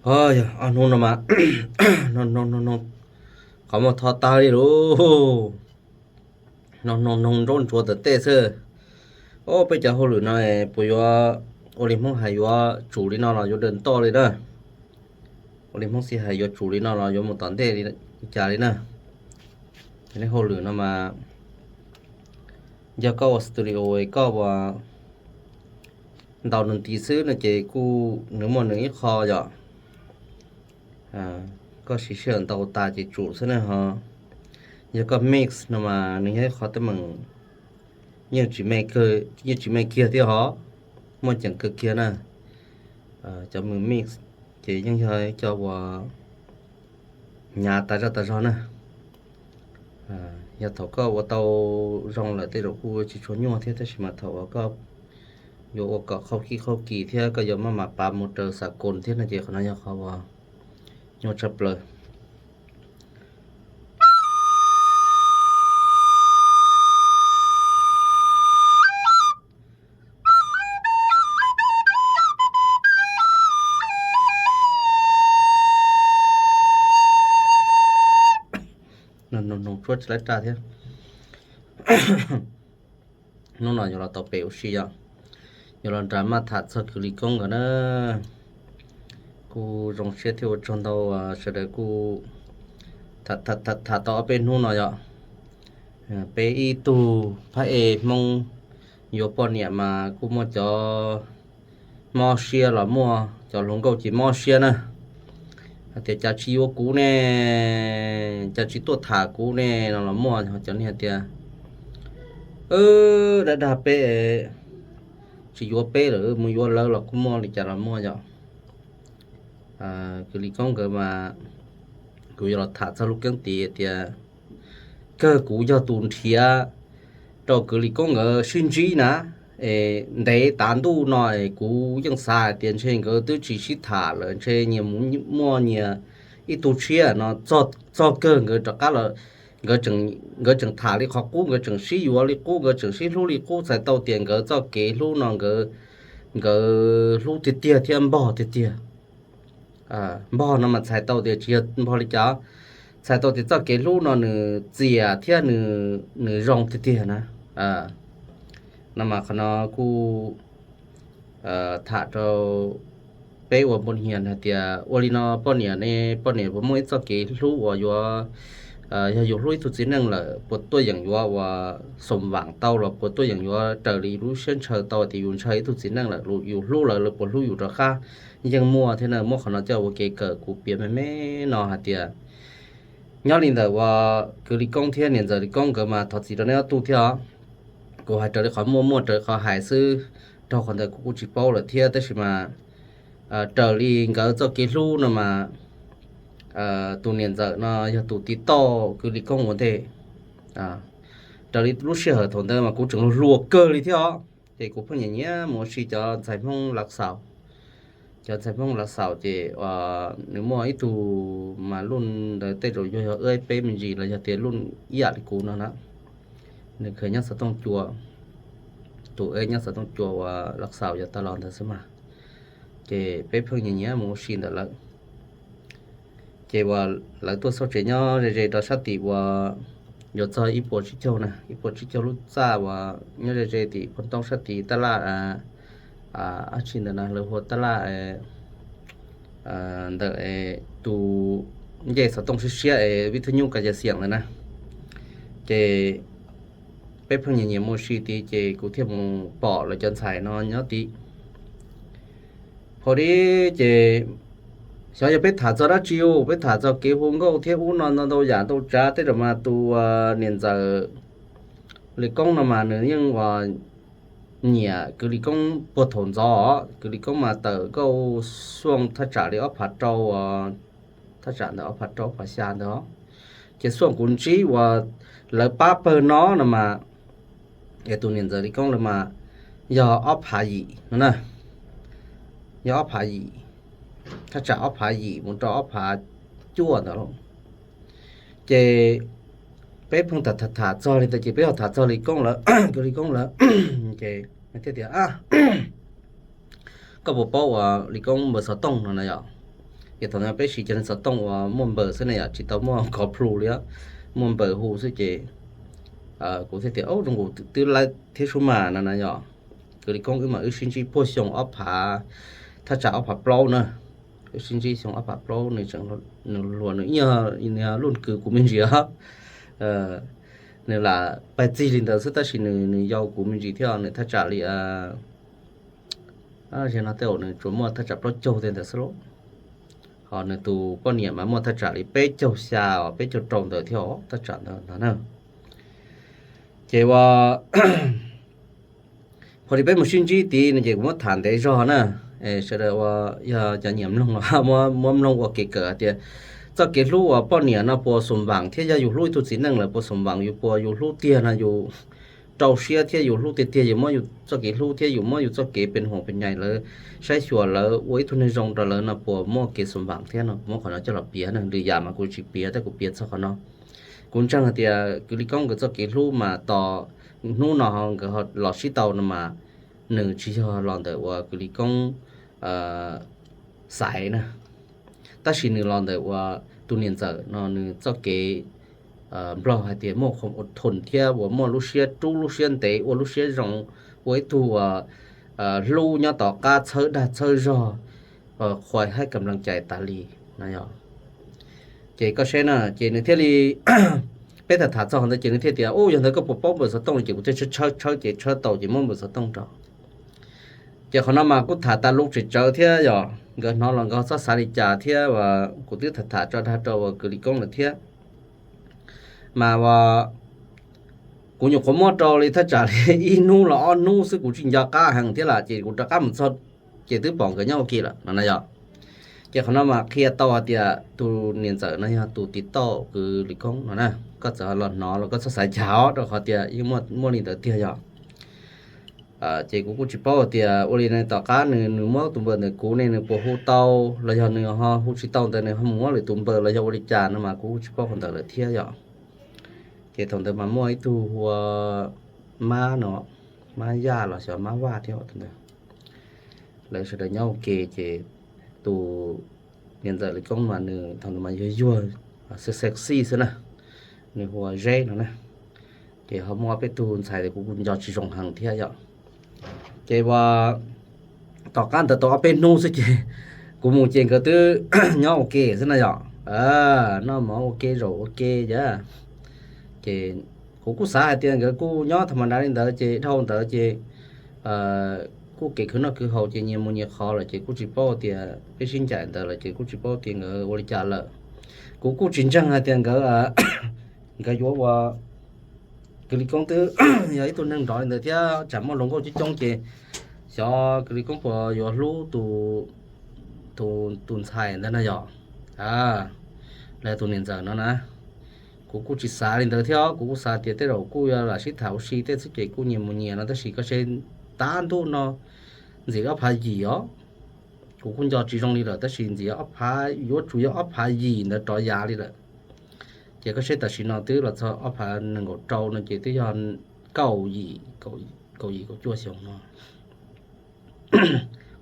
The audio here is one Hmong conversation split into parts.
Ho yog ob hnub no mas, no no no no, qhov muag tho tag li lauj. No no no, nraub ntsuav tom tej xwb. Ob peb cov hauj lwm no puas yuav, ua li Hmoob hais yuav tsum li no los yuav daws toj li na? Ua li Hmoob xij hais yuav tsum li no los yuav mus tom ntej li cas li na? Cov neeg hauj lwm no mas, yog koj ua studio koj ua ntaus nws nti xwb no ces kuj nws muaj nws ib qho yom. Koj siv sij hawm ntaus tas ces tsum xwb na ho. Yog koj mix no mas nws yog ib qho teeb meem yeej tsis me, yeej tsis me kiag thiab ho, muaj ceem kawg kiag na. Cov mix ces yeej yog ib co uas hnyav tas zaj tas zog na. Yog thaum koj ua tau zoo lawm tej zaum kuj tsis tshua nyuaj thiab, tab sis mas thaum uas koj yuav ua kom qhau kij qhau kis thiab koj yuav maj mam pav mus raws xav koos thiab no ces qhov no yog qhov uas nyuaj tshaj plaws. Nug tsuab tsis laib raj thiab. Hnub no yuav los tau pem ua si yom, yuav los nram maj tham txog kwv Lis Koob nkawd na. Kuj zoo siab thiab ua tsaug ntau sawv daws kuj tham tau ob peb hnub no yom. Peb ib tug phab ej Hmoob yuav poj niam mas kuj muaj cov mob siab los muaj cov hluas nkauj ces mob siab na. Hais tias cas tsis yuav kuv ne, cas tsis tuaj tham kuv ne no los muaj. Cov niag tias, dag dag peb, tsis yuav peb lawm mus yuav lawv los kuj muaj li cas los muaj yom. Kwv Lis Koob nkawd mas kuv yuav los tham txog lub keeb tiv tias kawg kuv yog tus nrhiav rau kwv Lis Koob nkawd sib ntsib na, es ntev tav ntuj no es kuv yeej xav hais tias ntshe nkawd twb tsis sib tham lawm, ntshe nyias mus muaj nyias ib tug tshiab no. Txog kawg nkawd rov qab los, nkawd tseem tham li qhov qub, nkawd tseem sib yuav li qub, nkawd tseem sib hlub li qub, txhais tau tias nkawd txoj kev hlub no nkawd hlub tiag tiag thiab npog tiag tiag. Npog no mas txhais tau tias tsis yog npog li cas, txhais tau tias txoj kev hlub no nws txias thiab nws zoo tiag tiag na. No mas qhov no kuj tham rau peb ua npua hias hais tias ua li no poj niam ne, poj niam puas muaj ib txoj kev hlub uas yuav, yog yus hlub ib tug txiv neej lawm puas tuaj yeem yuav uas xoom vaam tau los puas tuaj yeem yuav raws li lub siab ntshaw tau tias yus ntshaw ib tug txiv neej lawm yus hlub lawv, lawv puas hlub yus rov qab? Yeej muaj thiab na, muab qhov no coj ua kev kawm kuv piav me me no hais tias nyob li ntawm uas kwv Lis Koob thiab niam ntxawm Lis Koob nkawd mas thov txim rau neb ob tug thiab os. Kuv hais raws li qhov muaj muaj raws li qhov hais xwb, raug qhov ntawd kuv kuj tsis paub lawm thiab, tab sis mas raws li nkawd txoj kev hlub no mas tus niam ntxawm no yog tus tiv tauj kwv Lis Koob ua ntej. Raws li lub sij hawm thaum ntawd mas kuv tseem hluas hluas kawg li thiab os, ces kuv pheej nyiam nyiam mus ua si cov ntxhais Hmoob Lav Xaus. Cov ntxhais Hmoob Lav Xaus ces nws muaj ib tug mas luj ntawd tej zaum yog yog ib peb me ntsis los yog tias luj ib yam li kuv no na. Nws kheev nyob xov tooj cua, tus eb nyob xov tooj cua uas Lav Xaus yog tag los ntawd xwb mas. Ces peb pheej nyiam nyiam mus ua si ntawm lawv. Ces uas lawv tuaj xauj tsev nyob ze ze rau sab tim uas yuav txog ib puas tsib caug na, ib puas tsib caug lub txaj uas nyob ze ze tim Phoo Toob sab tid tab laj, ab tsi ntawd na lawv hu tab laj ntawm tus ncej xov tooj siab siab es vib thwb nyuj ka ya xiam ntawd na. Ces peb pheej nyiam nyiam mus si tid ces kuv thiaj mus pom lawv cov ntxhais no nyob tid. Hos di ces xyov yog peb tham txog dab tsi, peb tham txog kev hu nkauj thiab ub no ntau ntau yam ntau tsav, tej zaum mas tus niam ntxawm Lis Koob no mas nws yeej uas nyiam kwv Lis Koob puag thaum ntxov. Kwv Lis Koob mas tawm nkauj xuaj thaj tsam li ob phav rau, thaj tsam ntawd ob phav rau ob phav xya ntawd. Ces xuaj kuv ntsib uas lawv pab pawg no no mas, es tus niam ntxawm Lis Koob lawv mas yog ob phav yim no na, yog ob phav yim, thaj tsam ob phav yim mus rau ob phav cuaj ntawd lauj. Ces peb pheej tham tham txog li ntawd ces peb ho tham txog Lis Koob lawv, kwv Lis Koob lawv, ces thiaj tias koj puas paub uas Lis Koob npawb xov tooj no na yom? Ces thaum ntawd peb siv cov neeg xov tooj uas muaj npawb xwb na yom, tsis tau muaj khov plhu li, muaj npawb hu xwb ces kuv thiaj tias, Au, zoo nkaus twb laib thiab sub mas no na yom. Kwv Lis Koob wb mas wb sib ntsib puag xyoo ob phav, thaj tsam ob phav plaub na. Wb sib ntsib xyoo ob phav plaub, nws tseem, nws hluas, nws ib yog, nws yog lub kwv kuv me ntsis os. Nws lam pais txig li ntawd xwb tab sis nws, nws yau kuv me ntsis thiab, nws thaj tsam li, no tej zaum nws tsuas muaj thaj tsam plaub caug tej ntawd xwb lauj. Ho nws tus poj niam mas muaj thaj tsam li peb caug xya os, peb caug rau ntawd thiab os, thaj tsam ntawd ntag na. Ces ua, pom li peb mus sib ntsib tid no ces kuv muab tham ntev zog na. Sawv daws uas yog cov nyiam mloog los muab mloog ua kev kawm hais tias txoj kev hlub uas poj niam no puas xum vam thiab, yog yus hlub ib tug txiv neej lawm puas xum vam, yus puas, yus hlub tiag no yus rau siab thiab yus hlub tiag tiag, yus muab yus txoj kev hlub thiab yus muab yus txoj kev pe huam pe nyais lawv, saib xyuas lawv, ua ib tug neeg zoo rau lawv no puas muaj kev xum vam thiab no. Kuv muab qhov no coj los piav na, lwm yam mas kuv tsis piav, tab kuv piav txog qhov no. Kuv ntseeg hais tias Kwv Lis Koob nkawd txoj kev hlub mas tos hnub no nkawd los sib tau no mas nws tsis yog los ntawm uas Kwv Lis Koob xaiv na, tab sis nws los ntawm uas tus niam ntxawm no nws txoj kev, Nplog hais tias muaj khuam ua thun thiab uas muaj lub siab rub lub siab ntev ua lub siab zoo, ua ib tug uas hlub nyob tom qab txhawb dag txhawb zog, qhuas haib kam lees cais tas li no yog. Ces koj saib na, ces nws thiaj li, peb tham tham txog qhov ntawd ces nws thiaj tias, Ub, yog ntawd koj puas paub npawb xov tooj? Ces kuv thiaj tshawb tshawb ces tshawb tau ces muab npawb xov tooj rau. Ces qhov no mas kuj tham tas lus tseem tsawv thiab yog nkawd hnov los nkawd txhob xav li cas thiab, kuv twb tham tham tso dag rau uas Kwv Lis Koob lawm thiab. Mas uas kuv nyuam qhuav muab rau li thaj tsam li ib hnub los ob hnub xwb, kuv tsis nco qab heev thiab lawm ces kuv rov qab mus txog ces twb pom nkawd nyob ua ke lawm no na yog. Ces qhov no mas qhia tau hais tias tus niam ntxawm no yog tus tiv tauj Kwv Lis Koob no na. Koj txawm los hnov los koj txhob xav cas os, rau qhov tias yeej muaj li ntawd tiag yog. Ces kuv kuj tsis paub tias ua li no tom qab nws, nws muab tus npawb ntawm kuv ne nws puas hu tau los yog nws ho hu tsis tau ntawd nws ho mus muab lwm tus npawb los yog ua li cas no mas kuv kuj tsis paub qhov ntawd lawm thiab yog. Ces thaum ntawd mas muaj ib tug hu ua Mab no, Mab Yaj los xyov Mab Vaj thiab tus ntawd. Lawv sawv daws nyob ua ke ces tus niam ntxawm Lis Koob mas nws thaum ntawd mas yuag yuag, sexy xwb na, nws hu ua Zeb no na. Ces ho muaj ob peb tug ntxhais kuv kuj nco tsis zoo heev thiab yom. Ces uas tom qab ntawd tau ob peb hnub xwb ces kuv mus ces nkawd twb nyob ua ke xwb na yom. Noj mov ua ke zaum ua ke yom. Ces kuv kuj xav hais tias nkawd kuj nyob tham ma da li ntawd ces dhau ntawd ces kuj kev khwv noj khwv haus ces nyias mus nyias qhov lawm ces kuj tsis paub tias peb sib ncaim ntawd lawm ces kuj tsis paub tias nkawd ua li cas lawm. Kuv kuj tsis ntseeg hais tias nkawd, nkawd yuav ua, Kwv Lis Koob twb yog ib tug neeg nrov li ntawd thiab tsam muaj hluas nkauj coob coob ces xyov Kwv Lis Koob puas yuav hlub tus, tus ntxhais ntawd na yom. Los tus niam ntxawm no na, kuv kuj tsis xav li ntawd thiab, kuv kuj xav tias tej zaum kuj yuav lam sib tham ua si tej xwb ces kuj nyias mus nyias no tab sis koj saib tab ntuj no ntxim ob phav yim os. Kuv kuj nco tsis zoo li lawm tab sis ntxim ob phav, yuav tsum yog ob phav yim ntawd rov yav li lawm. Ces koj saib tam sim no twb los txog ob phav nees nkaum rau no ces twb yog kaum yim, kaum yim kaum cuaj xyoo no.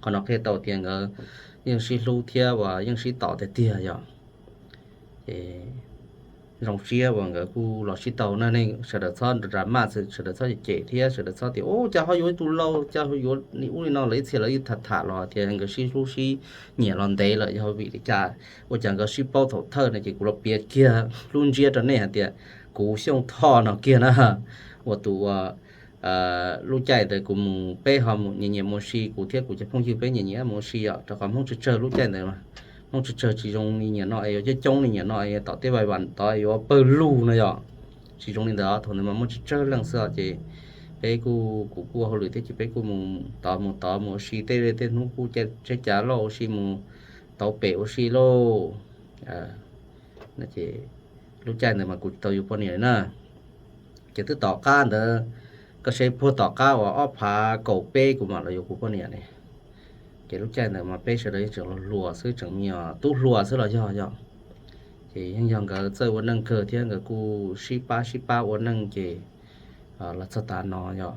Qhov no qhia tau tias nkawd yeej sib hlub thiab uas yeej sib tos tiag tiag yom. Ces zoo siab uas nkawd kuj los sib tau na, nej sawv daws txhob drama, sawv daws txhob cem thiab sawv daws txhob tias ub cas ho yuav tus laus cas yuav li ub li no, lawv ib txhia lawv yeej tham tham los tias nkawd sib hlub sib nyiam los ntev lawm yog vim li cas, ua cas nkawd sib paub thaum thawj no ces kuv los piav kiag lub ntsiab rau nej hais tias kuv Xyooj Thoj no kiag na, uas tus uas lub caij ntawd kuv mus peb ho nyias nyias mus ua si, kuv thiab kuv cov phooj ywg peb nyias nyias mus ua si yom, rau qhov Hmoob tsawg tsawg lub caij ntawd mas Hmoob tsawg tsawg tsis zoo li nyias no es yuav coob coob li nyias no es tom tej vais vas tod es yuav pawg lug no yom, tsis zoo li ntawd thaum ntawd mas muaj tsawg tsawg leej xwb os ces peb kuj, kuv kuj ua hauj lwm thiab ces peb kuj mus tod mus tod mus ua si tej tej hnub kuj caij tsheb cav loj ua si mus tauv pem ua si lauj. Ces lub caij ntawd mas kuv tsis tau yuav poj niam li na. Ces twb tom qab ntawd, koj saib puag tom qab uas ob phav kaum peb kuv mam los yuav kuv poj niam ne. Ces lub caij ntawd mas peb sawv daws yeej tseem hluas hluas xwb, tseem me nyuam tub hluas xwb los yog yom. Ces yeej yog nkawd txawj ua neej kawg thiab nkawd kuj sib pab sib pab ua neej ces los txog tav no yom.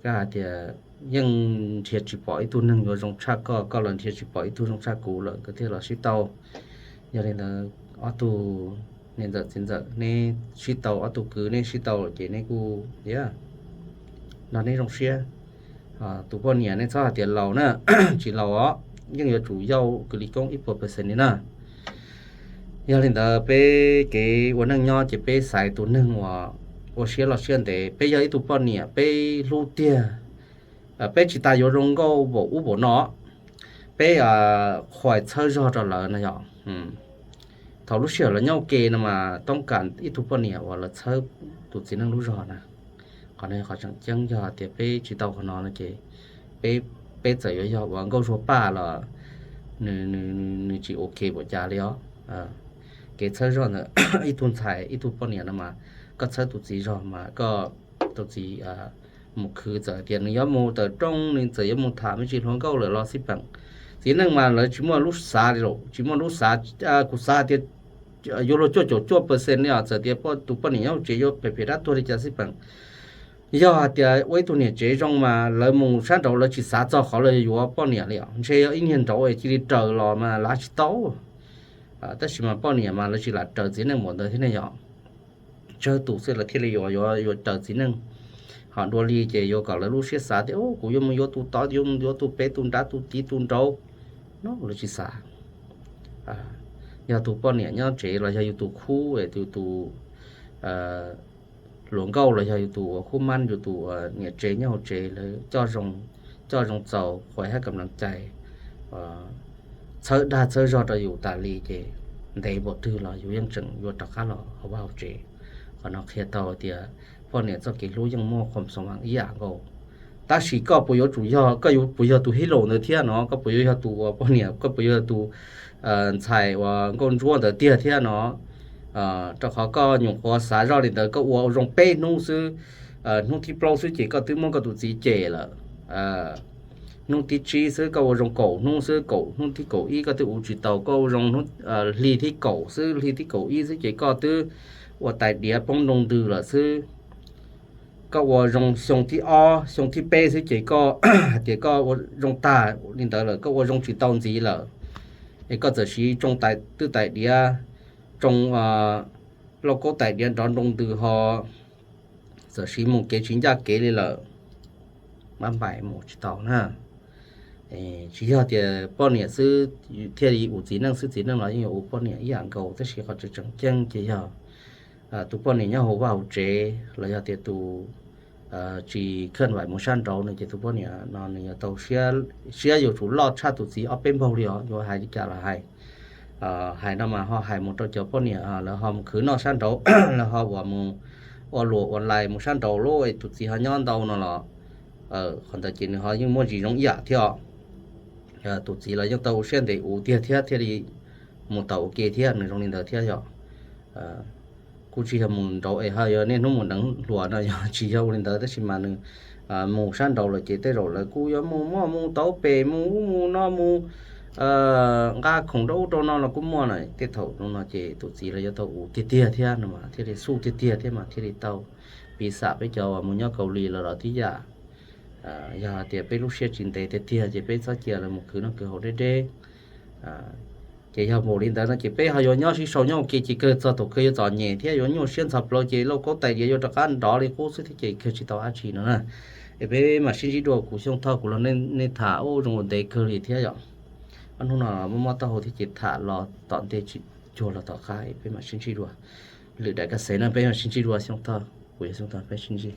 Koj hais tias yeej nrhiav tsis pom ib tug neeg yuav zoo tshaj koj, koj los nrhiav tsis pom ib tug zoo tshaj kuv lawm, nkawd thiaj los sib tau. Yog li ntawd, ob tug niam ntxawm txiv ntxawm, neb sib tau, ob tug kwv neb sib tau lawm ces neb kuj, yog, nrog neb zoo siab. Tus poj niam nej txhob hais tias laus na, tsis laus os, yeej yuav tsum yau kws li koob ib puas percent li na. Yog li ntawd peb kev ua neej nyob ces peb xaiv tus neeg uas ua siab loj siab ntev. Peb yog ib tug poj niam peb hlub tiag, peb tsis tas yuav zoo nkauj npaum ub npaum no, peb qhuas txhawb zog rau lawv no yog. Thaum lub sij hawm lawv nyob ua ke no mas toob kas ib tug poj niam uas lawv txhawb tus txiv neej lub zog na. Qhov no qhov tseem ceeb, yog tias peb tsis tau qhov no no ces peb, peb txawm yuav yog uas nkauj zuag paj los nws tsis ok npaum cas li os. Kev txhawb zog ntawm ib tug ntxhais ib tug poj niam no mas, koj txhawb tus txiv zog mas koj, tus txiv mus khwv txawm tias nws yuav mus tawm rooj, nws txawm yuav mus tham me ntsis hluas nkauj lawm los xij peem. Txiv neej mas lawv tsis muaj lub xav li lawm, tsis muaj lub xav. Kuv xav tias yuav luag cuaj caum cuaj percent li os, txawm tias tus poj niam nyob hauv tsev yuav phem phem dab tuag li cas xij peem, yog hais tias ua ib tug niam tsev zoo mas lawv mus sab nraud lawv tsis xav txog qhov lawv yuav poj niam li os. Ntshe yog ib niag nraud es cia li raws los mas lav tsis tau. Tab sis mas poj niam mas lawv tsis lam raws txiv neej npaum ntawd thiab ne yom. Tsawg tus xwb lawv thiaj li yuav, yuav raws txiv neej. Ho dua li ces yuav kom lawv lub siab xav tias, kuv yuav mus yuav tus tod, yuav mus yuav tus pem tus nrad tus tid tus nraud no, lawv tsis xav. Yog tus poj niam nyob tsev los yog yus tus khub, yus tus hluas nkauj los yog yus tus uas khub mab, yus tus niam tsev nyob hauv tsev, lawv coj zoo txaus, qhuas hab kam laj cai, txhawb dag txhawb zog rau yus tas li ces ntev npaum twg los yus yeej tseem yuav rov qab los hauv vaj hauv tsev. Qhov no qhia tau tias poj niam txoj kev hlub yeej muaj qhuas xoo ib yam nkaus. Tab sis koj puas yuav tsum yog, koj yuav puas yog tus hero ntawd thiab no, koj puas yuav yog tus uas poj niam, koj puas yuav yog tus ntxhais uas nkauj ntsuab ntawd tiag thiab no. Rau qhov koj nyuam qhuav xav zoj li ntawd, koj ua zoo peb hnub xwb, hnub thib plaub xwb ces koj twb muab koj tus txiv cem lawm. Hnub thib tsib xwb koj ua zoo kaum hnub xwb, kaum hnub thib kaum ib koj twb uv tsis tau, koj ua zoo hli thib kaum xwb, hli thib kaum ib xwb ces koj twb ua tais diav poob nroo ntws lawm xwb. Koj ua zoo xyoo thib ob xyoo thib peb xwb ces koj hais tias koj ua zoo tag li ntawd lawm, koj ua zoo tsis tau ntxiv lawm. Es koj txawm siv tsoo twj tais diav, tsoo lauj kaub tais diav nrov nroo ntws ho txawm siv mus kev tsis ncaj kev li lawm, mab npais mus tsis tau na. Tsis yog tias poj niam xwb thiaj li ua txiv neej xwb, txiv neej los yeej yuav ua poj niam ib yam nkaus, tab sis qhov tseem ceeb ces yog tus poj niam nyob hauv vaj hauv tsev los yog tias tus tsis khaj vais mus sab nraud no ces tus poj niam no nws yuav tau siab yuav tsum loj tshaj tus txiv ob peb npaug li os, yuav hais li cas los hais. Hais no mas ho hais mus rau cov poj niam lawv ho mus khwv noj sab nraud, lawv ho uas mus ua luam online mus sab nraud lub es tus txiv ho nyob ntau no los, qhov ntawd ces nws ho yeej muaj ntsis zoo ib yam thiab os. Tus txiv los yeej tau ua siab ntev ua tiag thiab thiaj li mus tau ua ke thiab, nws zoo li ntawd thiab yom. Kuj tsis yog mus nraud es ho yog niaj hnub mus deev hluas no, yog tsis yog ua li ntawd, tab sis mas nws mus sab nraud lawm ces tej zaum lawv kuj yuav mus muaj mus tau pem mus ub mus no mus nqa khoom rau ub rau no los kuj muaj na. Tej thaum no ces tus txiv los yuav tau ua tiag tiag thiab no mas thiaj li xub tiag tiag thiab mas thiaj li tau piv xam peb cov uas mus nyob Kaus Lis los los tib yam. Yog hais tias peb lub siab tsis ntev tiag tiag ces peb txhob cia lawv mus khwv noj khwv haus deb deb. Ces yog npaum li ntawd no ces peb ho yuav nyob sib sau nyob ua ke ces kawg txog thaum kawg yuav txom nyem thiab yuav nyuaj siab ntxhov plawv ces lauj kaub tais diav yuav rov qab nrov li qub xwb thiab ces kawg tsis tau dab tsi no na. Es peb mam sib ntsib dua, kuv Xyooj Thoj kuv los nej tham ub zoo ua ntev kawg li thiab yom. Ob hnub no mob mob taub hau thiab ces tham los tom ntej tsis cuag los tom qab, peb mam sib ntsib dua. Lwm daim kaj xev no peb mam sib ntsib dua Xyooj Thoj, kuv yog Xyooj Thoj, peb sib ntsib.